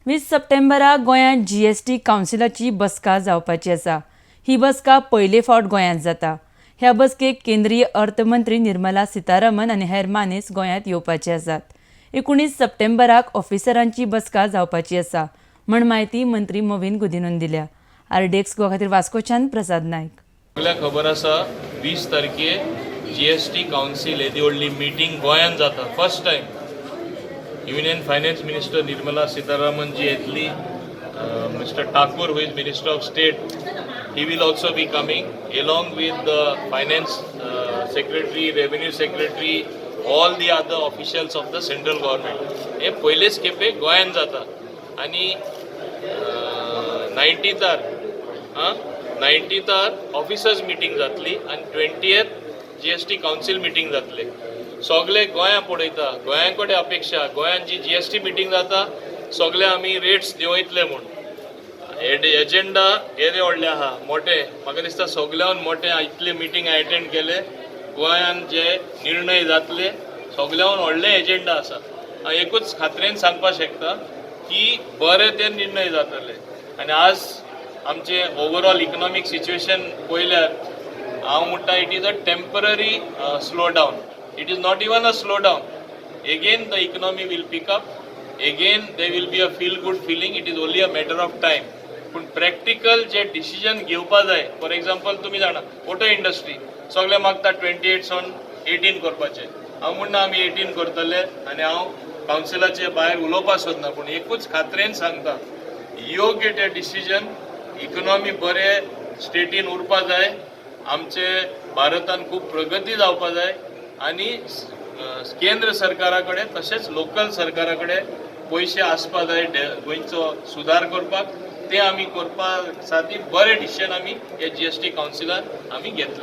20 सप्टेंबराक गोंयांत जीएसटी कावन्सिलाची बसका जावपाची आसा. ही बसका पयले फावट गोंयांत जाता. ह्या बसकेक केंद्रीय अर्थमंत्री निर्मला सीतारामन आनी हेर मानेस्त गोंयांत येवपाचे आसात. 19 सप्टेंबराक ऑफिसरांची बसका जावपाची आसा म्हण म्हायती मंत्री मॉवीन गुदिन्होन दिल्या. आरडीएक्स गोवा खातीर वास्कोच्यान प्रसाद नायक. सगळ्यांक खबर आसा, 20 तारखे जीएसटी कावन्सील येदी व्हडली मिटींग गोंयांत जाता. First time Union Finance Minister Nirmala Sitharaman जी येतली. Mister Thakur, who is Minister of State, he will also be coming along with the Finance Secretary, Revenue Secretary, all the other officials of the central government. हे पयलेच खेपे गोंयांत जाता आनी 19थार officers meeting जातली आनी 20th GST council meeting जातले. सगळे गोंया पळयता, गोंया कडेन अपेक्षा, गोंयांत जी जीएसटी मिटींग जाता, सगळे आमी रेट्स देंवयतले म्हूण. एजेंडा येदे व्हडले आहा, मोठे. म्हाका दिसता सगळ्यान मोठे, इतले मिटींग एटेंड केले, गोंयान जे निर्णय जातले, सगळ्यान व्हडले एजेंडा आसा. हांव एकूच खात्रेन सांगपाक शकता की बरे ते निर्णय जातले. आनी आज आमचे ओवरऑल इकनॉमीक सिच्युएशन पळयल्यार हांव म्हणटा, it is a temporary slow down. It is not even a slow down. Again the economy will pick up, again there will be a feel good feeling. It is only a matter of time. पूण practical जे decision घेवपा जाय, for example, तुमी जाणा, auto industry सगळे मागता 28 सावन 18 करपाचे. हांव म्हणना आमी 18 करतले आनी हांव कावन्सिलाचे भायर उलोवपाक सोदना, पूण एकूच खात्रेन सांगता, योग्य ते डिसिजन, इकॉनॉमी बरे स्टेटीन उरपा जाय, आमचे भारतान खूब प्रगती जावपा जाय आनी केंद्र सरकारा कडेन तशेंच लोकल सरकारा कडेन पयशे आसपा जाय गोंयचो सुदार करपाक. ते आमी करपा साठी बरे डिसिजन आमी हे जीएसटी कावन्सिलान आमी घेतले.